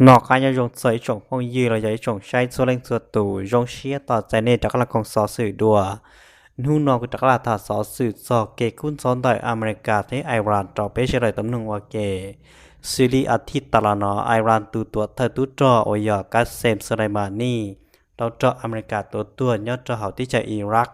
Noj qab nyob zoo txog ib tsoom phooj ywg los yog ib tsoom saib txhua leej txhua tus, zoo siab tos txais nej rov qab los koom xov xwm dua. Hnub no kuv rov qab los tham xov xwm txog kev kub ntxhov ntawm Amelikas thiab Iran rau peb sawv daws tau mloog ua ke. Xws li a thij tas los no, Iran tus tuam thawj tub rog uas yog Qasem Soleimani tau raug Amelikas tua tuag nyob rau hauv teb chaws Iraq,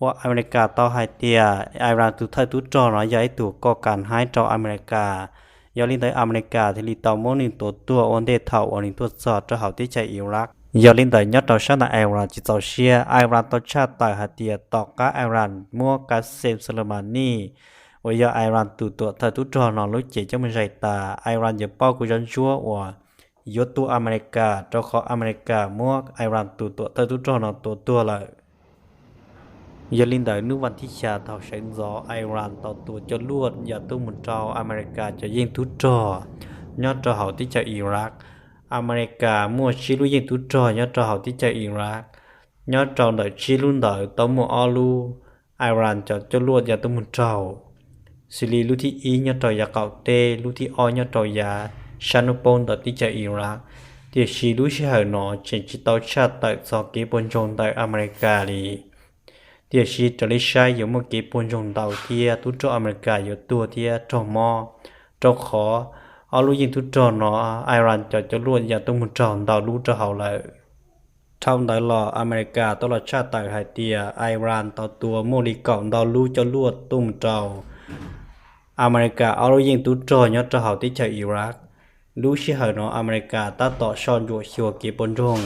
uas Amelikas tau hais tias Iran tus thawj tub rog no yog ib tug koj kam haib rau Amelikas. Yog li ntawd Amelikas thiaj li tau muab nws tua tuag ua ntej thaum uas nws tuaj txog rau hauv teb chaws Iraq. Yog li ntawd nyob rau sab ntawm Iran tsis txaus siab, Iran tau tshaj tawm hais tias tom qab Iran muab Qasem Soleimani uas yog Iran tus tuam thawj tub rog no lub cev coj mus zais tas, Iran yuav pauj kuv zaj ntsuab uas yuav tua Amelikas, rau qhov Amelikas muab Iran tus tuam thawj tub rog no tua tuag lawm. Yog li ntawd hnub vas thib xya thaum sawv ntxov Iran tau tua coj luaj ya tuaj mus rau Amelikas cov yeej tub rog nyob rau hauv teb chaws Iraq. Amelikas muaj tsib lub yeej tub rog nyob rau hauv teb chaws Iraq. Nyob rau ntawm tsib lub ntawd tau muaj ob lub Iran cov coj luaj ya tuaj mus raug, xws li lub thib ib nyob rau yav qaum teb, lub thib ob nyob rau yav sab hnub poob ntawm teb chaws Iraq. Tiam sis lub sij hawm no tseem tsis tau tshaj tawm txog kev puas ntsoog ntawm Amelikas li. Tiam sis raws li saib yuav muaj kev puas ntsoog ntau thiab tub rog Amelikas yuav tuag thiab raug mob, rau qhov ob lub yeej tub rog no Iran cov coj luaj ya tuaj mus raug ntau lub rau hauv lawm. Dhau ntawd los Amelikas tau los tshaj tawm hais tias Iran tau tua muaj li kaum ntau lub coj luaj tuaj mus rau Amelikas ob lub yeej tub rog nyob rau hauv teb chaws Iraq. Lub sij hawm no Amelikas tab tom soj ntsuam xyuas kev puas ntsoog,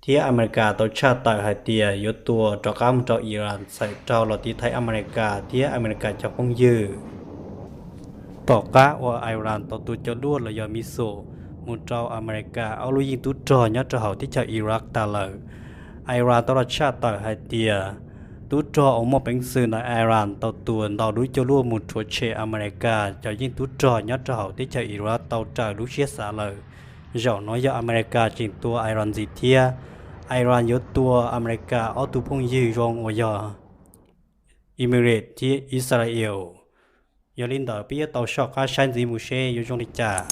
thiab Amelikas tau tshaj tawm hais tias yuav tua rov qab mus rau Iran txhawm rau los tiv thaiv Amelikas thiab Amelikas cov phooj ywg. Tom qab uas Iran tau tua coj luaj los yog missile mus rau Amelikas ob lub yeej tub rog nyob rau hauv teb chaws Iraq tas lawm, Iran tau los tshaj tawm hais tias tub rog uas muaj peev xwm ntawm Iran tau tua ntau lub coj luaj mus rhuav tshem Amelikas cov yeej tub rog nyob rau hauv teb chaws Iraq tau raws lub siab xav lawm. Zaum no yog Amelikas tseem tua Iran ntxiv thiab. Iran yuav tua Amelikas ob tug phooj ywg zoo uas yog Emirates thiab Israel. Yog li ntawd peb yuav tau soj qab saib ntxiv mus seb yuav zoo li cas.